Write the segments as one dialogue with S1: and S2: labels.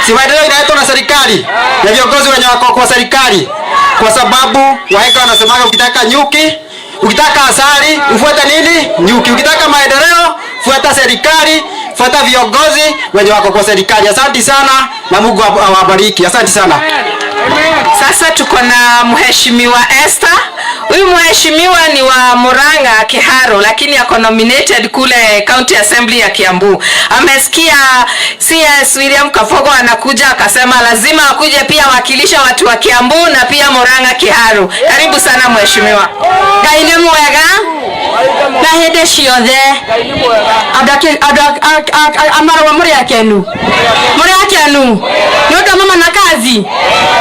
S1: Si maendeleo inaletwa na serikali na viongozi wenye wako kwa serikali, kwa sababu wahenga wanasemaga ukitaka nyuki, ukitaka asali ufuate nini? Nyuki. Ukitaka maendeleo fuata serikali, fuata viongozi wenye wako kwa serikali. Asante sana na Mungu awabariki. Asante sana.
S2: Sasa tuko na Mheshimiwa Esther. Huyu mheshimiwa ni wa Murang'a Kiharu, lakini ako nominated kule County Assembly ya Kiambu. Amesikia CS William Kabogo anakuja, akasema lazima akuje pia wakilisha watu wa Kiambu na pia Murang'a Kiharu. Karibu sana, mheshimiwa.
S3: Ngai nĩ mwega na hĩndĩ ciothe. Andũ a Marũa, mũrĩ akenu? Mũrĩ akenu nĩ ũndũ wa mama na kazi?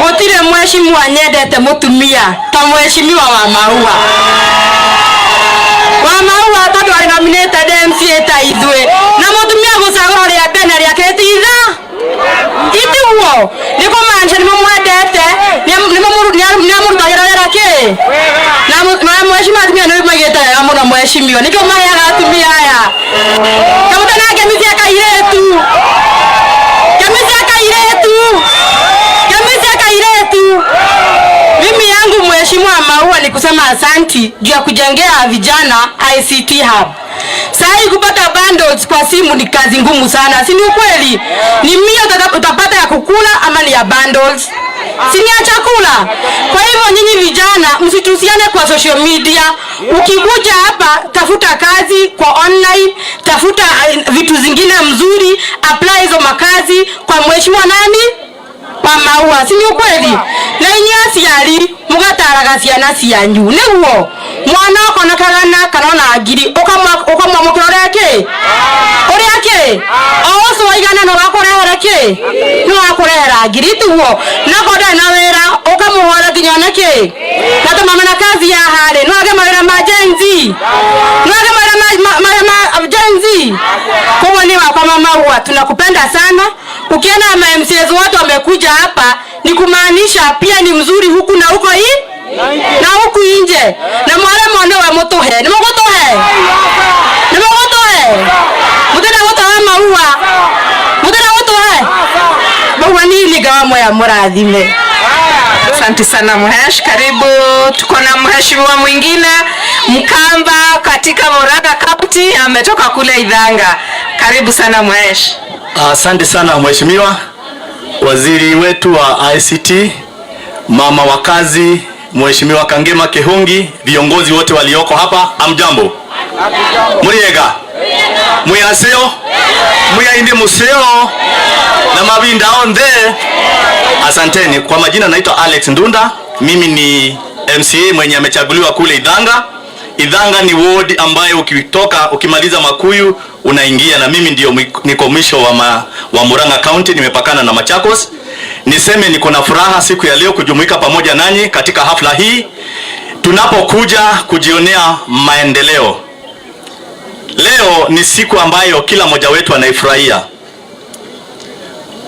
S3: Gũtirĩ mheshimiwa nyendete mũtumia ta mheshimiwa wa Maua, wa Maua, tondũ arĩ nominated MCA ta ithuĩ, na mũtumia gũcagũrwo rĩa mbere na rĩa kerĩ ti itha itiguo nĩ kũmaanisha nĩ mũmwendete, nĩ amũrutagĩra wĩra kĩ na mheshimiwa. Atumia nĩ maigĩte wega mũno, mheshimiwa, nĩkĩo maheaga atumia aya kamũta na ngemi cia kairĩtu, ngemi cia kairĩtu, ngemi cia kairĩtu. Mimi yangu, mheshimiwa Maua, ni kusema asanti juu ya kujengea vijana ICT hub. Saa hii kupata bundles kwa simu ni kazi ngumu sana, si ni ukweli? Ni 100 utapata ya kukula ama ni ya bundles? Si ni ya chakula? Kwa hivyo nyinyi vijana msitusiane kwa social media. Ukikuja hapa, tafuta kazi kwa online, tafuta vitu zingine mzuri, apply hizo makazi kwa mheshimiwa nani? Wa Maua, si ni ukweli? Na inyuĩ aciari mũgataraga ciana cianyu nĩguo mwana okona kagana kana ona ngiri ũkamwamũkĩra ũrĩa kĩ ũrĩa kĩ o ũcio waigana no wakũrehere kĩ no wakũrehera ngiri, tiguo? Nakorwo ndarĩ na wĩra, ũkamũhoera nginya one kĩ na tũmama na kazi ya harĩ no age mawĩra ma Gen Z, no age mawĩra ma Gen Z. Koguo ni wakwa Mama tunakupenda sana. Ukiona ma MCAs wote wamekuja hapa, ni kumaanisha pia ni mzuri huku na huko hii na huku nje, na mwale mone we mutuhe ni mugutuhe ni mugutuhe mutenda gutuhe maua mutenda gutuhe maua nini ngawa moya murathime.
S2: Asante sana, Mhesh. Karibu, tuko na mheshimiwa mwingine Mkamba katika Murang'a County, ametoka kule Ithanga. Karibu sana, Mhesh.
S4: Asante sana, mheshimiwa waziri wetu wa ICT, mama wa kazi, Mheshimiwa Kangema Kihungi, viongozi wote walioko hapa, amjambo? Muriega mwiyaseo mwiyaindi museo na mavinda onthe, asanteni. Kwa majina naitwa Alex Ndunda, mimi ni MCA mwenye amechaguliwa kule Ithanga. Ithanga ni ward ambayo ukitoka ukimaliza Makuyu unaingia, na mimi ndio niko mwisho wa Murang'a County, nimepakana na Machakos. Niseme niko na furaha siku ya leo kujumuika pamoja nanyi katika hafla hii tunapokuja kujionea maendeleo. Leo ni siku ambayo kila mmoja wetu anaifurahia.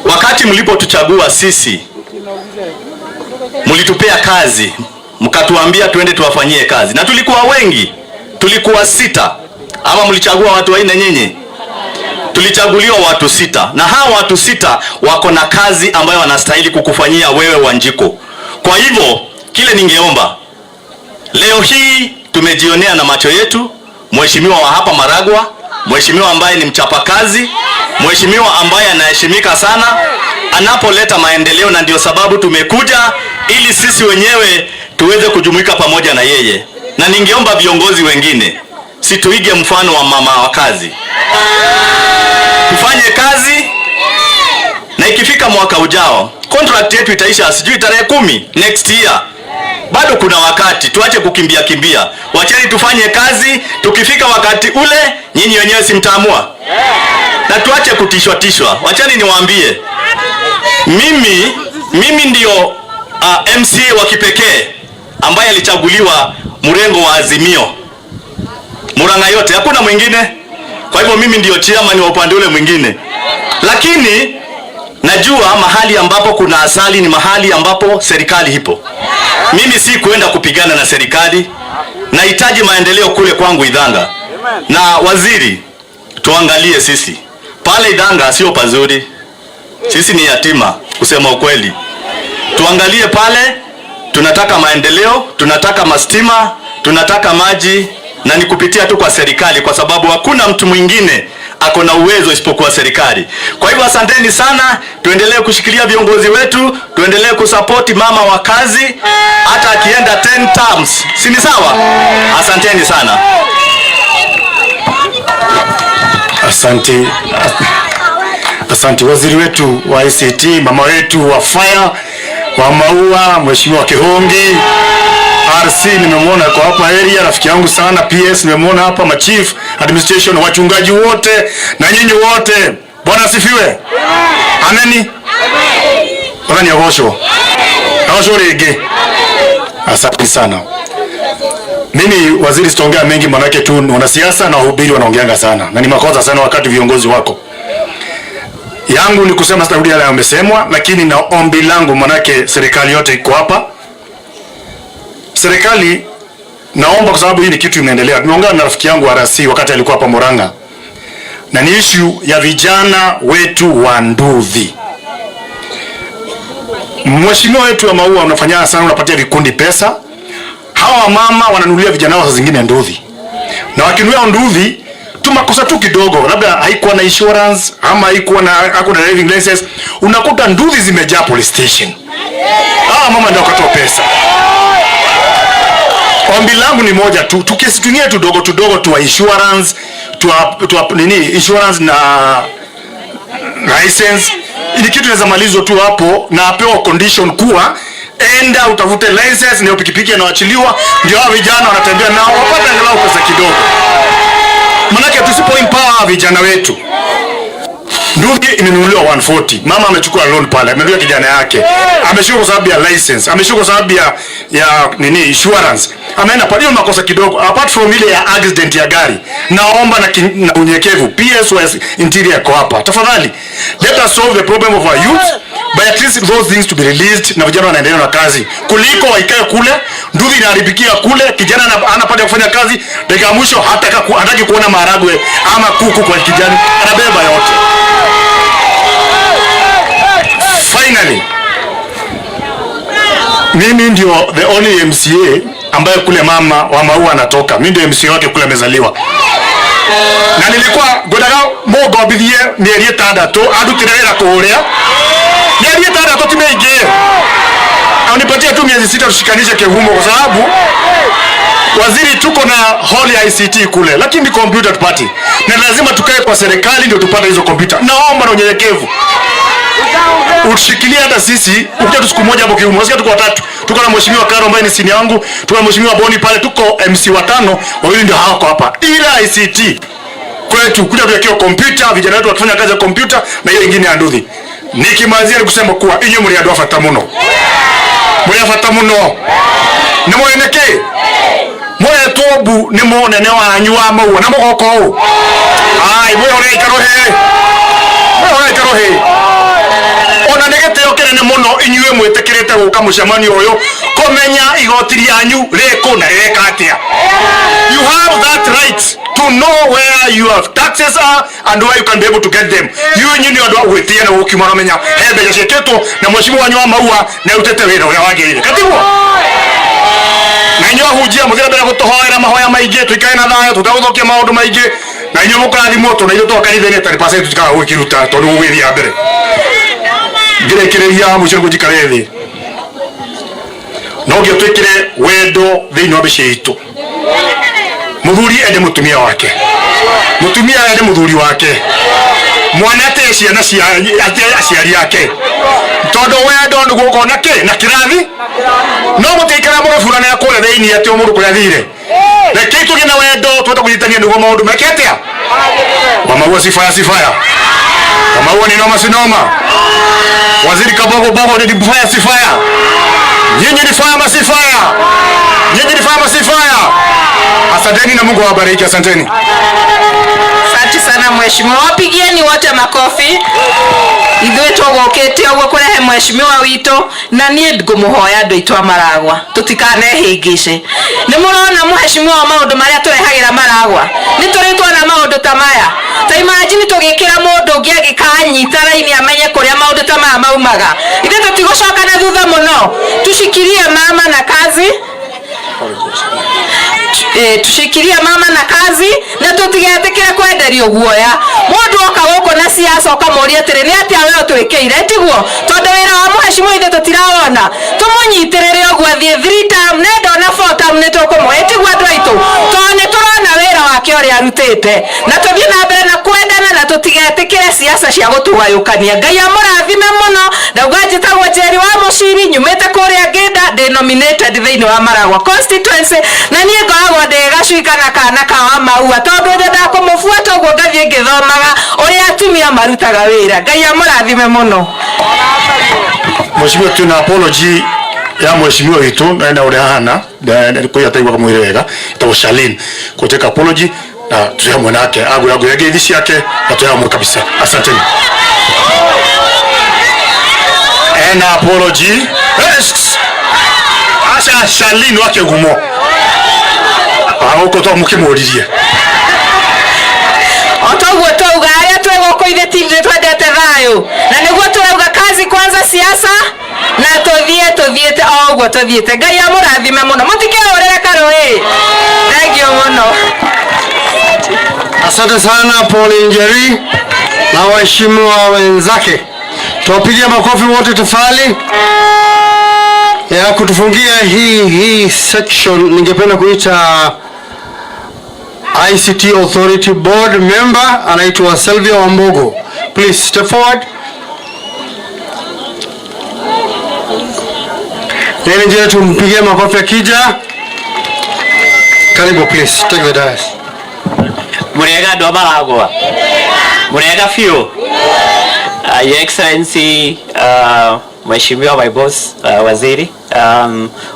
S4: Wakati mlipotuchagua sisi, mlitupea kazi, mkatuambia tuende tuwafanyie kazi, na tulikuwa wengi, tulikuwa sita, ama mlichagua watu wanne nyinyi? Tulichaguliwa watu sita, na hawa watu sita wako na kazi ambayo wanastahili kukufanyia wewe, Wanjiku. Kwa hivyo kile ningeomba leo hii, tumejionea na macho yetu mheshimiwa wa hapa Maragua, mheshimiwa ambaye ni mchapakazi, mheshimiwa ambaye anaheshimika sana anapoleta maendeleo, na ndio sababu tumekuja ili sisi wenyewe tuweze kujumuika pamoja na yeye, na ningeomba viongozi wengine situige mfano wa mama wa kazi, tufanye kazi, na ikifika mwaka ujao contract yetu itaisha, sijui tarehe 10 next year. Bado kuna wakati, tuache kukimbia kimbia, wacheni tufanye kazi. Tukifika wakati ule, nyinyi wenyewe si mtaamua, na tuache kutishwa tishwa. Wacheni niwaambie, mimi ndio MCA wa kipekee ambaye alichaguliwa mrengo wa Azimio Murang'a yote, hakuna mwingine. Kwa hivyo mimi ndio chairman wa upande ule mwingine, lakini najua mahali ambapo kuna asali ni mahali ambapo serikali ipo. Mimi si kuenda kupigana na serikali, nahitaji maendeleo kule kwangu Ithanga. Na waziri, tuangalie sisi pale Ithanga sio pazuri. Sisi ni yatima, kusema ukweli. Tuangalie pale, tunataka maendeleo, tunataka mastima, tunataka maji, na ni kupitia tu kwa serikali, kwa sababu hakuna mtu mwingine ako na uwezo isipokuwa serikali. Kwa hivyo asanteni sana, tuendelee kushikilia viongozi wetu, tuendelee kusapoti mama wa kazi hata akienda 10 terms, si ni sawa? Asanteni sana.
S5: Asante, asante waziri wetu wa ICT, mama wetu wa fire wa maua, Mheshimiwa Kihongi RC nimemwona kwa hapa area, rafiki yangu sana. PS nimemwona hapa, machief administration, wachungaji wote na nyinyi wote, Bwana asifiwe. Ameni. Bwana ni agocwo agocwo rĩngĩ. Asante sana. Mimi waziri, sitaongea mengi manake tu wanasiasa na wahubiri wanaongeanga sana, na ni makosa sana wakati viongozi wako. Yangu ni kusema, sitarudia yale yamesemwa, lakini na ombi langu, manake serikali yote iko hapa. Serikali naomba, kwa sababu hii ni kitu inaendelea. Tumeongea na rafiki yangu RC wakati alikuwa hapa Murang'a, na ni issue ya vijana wetu wa nduthi. Mheshimiwa wetu wa Maua, unafanya sana, unapatia vikundi pesa. Hawa mama wananunulia vijana wao saa zingine nduthi, na wakinunua nduthi tu makosa tu kidogo, labda haikuwa na insurance ama haikuwa na hakuna driving license, unakuta nduthi zimejaa police station. Hawa mama ndio wakatoa pesa. Ombi langu ni moja tu, tukisitumia tudogo tudogo tuwa insurance tuwa nini insurance na license, ili kitu inaweza malizwa tu hapo, na apewa condition kuwa enda utafute license, ndio pikipiki anaachiliwa, ndio hao vijana wanatembea nao wapate angalau pesa kidogo. Manake tusipo empower vijana wetu, nduthi imenunuliwa 140, mama amechukua loan pale, amenunulia kijana yake, ameshukua kwa sababu ya license, ameshukua kwa sababu ya nini insurance, ameenda pale, hiyo makosa kidogo, apart from ile ya accident ya gari. Naomba na unyenyekevu, PS wa Interior kwa hapa, tafadhali let us solve the problem of our youth by at least those things to be released, na vijana wanaendelea na kazi kuliko waikae kule, nduthi inaharibikia kule, kijana anapata kufanya kazi, dakika ya mwisho hataki kuona maharagwe ama kuku kwa kijani, anabeba yote. Finally, mimi ndio the only MCA ambaye kule mama wa Maua anatoka. Mimi ndio MCA wake kule amezaliwa. Na nilikuwa ngwendaga mũngombithie mĩeri 6 andutĩre wĩra kũrĩa. Mĩeri 6 ti mĩingĩ. Anipatie tu miezi 6 tushikanishe Kigumo, kwa sababu waziri, tuko na hall ya ICT kule, lakini ni computer tupati, na lazima tukae kwa serikali ndio tupate hizo computer. Naomba na unyenyekevu ushikilie hata sisi, ukija tu siku moja hapo Kigumo, unasikia tuko watatu, tuko na mheshimiwa Karo ambaye ni senior wangu, tuko na mheshimiwa Boni pale, tuko MC watano, wawili ndio hawako hapa, ila ICT kwetu kuja tuwekewa kompyuta, vijana wetu wakifanya kazi ya kompyuta na hiyo ingine ya nduthi. Nikimalizia ni kusema kuwa inyuĩ mũrĩ andũ a bata mũno, mũrĩ a bata mũno, nĩ mũĩ nĩkĩ mũretwo mbu nĩ mũnene wanyu wa Maua na mũgoka ũũ. Ai, mwĩhore ikaro hĩ, mwĩhore ikaro hĩ. Ona nĩ gĩtĩo kĩnene mũno inyuĩ mwĩtĩkĩrĩte gũka mũcemanio ũyũ kũmenya igoti rĩanyu rĩkũ na rĩreka atĩa. You have that right to know where your taxes are and where you can be able to get them. You inyuĩ nĩ andũ a gwĩtia na gũkiuma ũramenya he mbeca ciĩkĩtwo na mheshimiwa wanyu wa Maua nĩ arutĩte wĩra ũrĩa wagĩrĩire, katiguo? Na inyuĩ ahunjia mũthiĩ na mbere gũtũhoera mahoya maingĩ, tũikare na thayũ tũtagũthũkia maũndũ maingĩ, na inyuĩ mũkũrathimwo tondũ ithuĩ twa kanitha-inĩ 10% tũtikaga gwĩkĩruta tondũ gũgĩthiĩ mbere. Ngĩrĩkĩrĩria mũico nĩguo njikare thĩ, no nginya twĩkĩre wendo thĩinĩ wa mĩciĩ itũ. Mũthuri ende mũtumia wake, mũtumia ende mũthuri wake, mwana atĩe ciana cia atĩe aciari ake, tondũ wendo nĩguo ũkorwo na kĩ na kĩrathi. No mũtiikara mũgĩburanĩra kũrĩa thĩinĩ atĩ o mũndũ kũrĩa athire. Rekei tũgĩe na wendo tũhote kũnyitania nĩguo maũndũ meke atĩa. Wa Maua si fire, si fire. Wa Maua ni noma, si noma. Waziri Kabogo Bogo ni fire, si fire. Nyinyi ni fire, si fire. Nyinyi ni fire, si fire. Asanteni na Mungu awabariki, asanteni.
S2: Asante. Asante sana mheshimiwa, wapigieni wote makofi. Ithuĩ tũgũkĩte ũguo kũrehe mheshimiwa witũ, na niĩ ngũmũhoya andũ aitũ a Maragwa tũtikanehĩngĩce. Nĩ mũrona mheshimiwa maũndũ marĩa tũrehagĩra Maragwa, nĩ tũrĩ tuona maũndũ ta maya? Ta imagine tũgĩkĩra mũndũ ũngĩ angĩkanyita raini amenye kũrĩa maũndũ ta maya maumaga. Ithuĩ tũtigũcoka na thutha mũno, tushikirie mama na kazi, tushikirie mama na kazi, na tutigetĩkĩre kwenderio guoya. Mũndũ oka gũkũ na siasa ũkamũria atĩrĩ, nĩ atĩa we ũtwĩkĩire? Tiguo? Tondũ wĩra wa mheshimiwa ithuĩ tũtirawona, tũmũnyitĩrĩre ũguo athiĩ three term, nenda ona four term nĩ tũkũmũhe. Tiguo andũ aitũ? Tondũ nĩ tũrona wĩra wake ũrĩa arutĩte, na tũthiĩ na mbere na kwendana na tũtigetĩkĩre siasa cia gũtũgayũkania. Ngai amũrathime mũno. Ndauga njĩtagwo Njeri wa Mũciri, nyumĩte kũrĩa Ngĩnda, ndĩ nominated thĩinĩ wa Maragwa constituency, na niĩ ngoragwo ndĩ gacui kana kana ka wa maua, tondũ nyendaga kũmũbuata ũguo ngathiĩ ngĩthomaga ũrĩa atumia marutaga wĩra. Ngai amũrathime mũno.
S5: Mheshimiwa, tuna apology ya mheshimiwa witu na ena uria hana kwa ataigua mwire wega, etagwo Charlene kuteka apology, na turi hamwe nake agura agura ngeithi ciake na turi hamwe kabisa. Asanteni. Ena apology. Yes. Asha Charlene wake gumo ahoko to mukimuririe.
S2: O toguo twauga, arĩa twĩ gũkũ ithe nĩ twendete thayũ, na nĩguo tũrauga kazi kwanza, siasa na tũthiĩ tũthiĩte o ũguo tũthiĩte. Ngai amũrathime mũno, mũtikehũrĩre karũĩ. Thank you mũno.
S1: Asante sana Paul Njeri na waheshimiwa wenzake. Tuwapigie makofi wote tafadhali. Ya kutufungia hii section, ningependa kuita ICT Authority Board member anaitwa Sylvia Wambugu. Please step forward. Nini njia, tumpigie makofi akija. Karibu, please take the dais.
S6: Murega andũ a Maragwa? Murega biũ. Your Excellency, Mheshimiwa my boss, waziri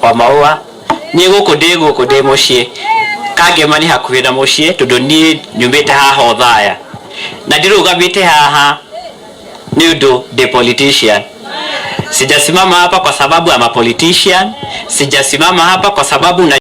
S6: wa maũa, niĩ gũkũ ndĩ gũkũ ndĩ mũciĩ, Kangema nĩ hakuhĩ na mũciĩ, tondũ niĩ nyumĩte haha Othaya, na ndirũgamĩte haha nĩ ũndũ ndĩ politician. Sijasimama hapa kwa sababu I'm a politician. Sijasimama hapa kwa sababu na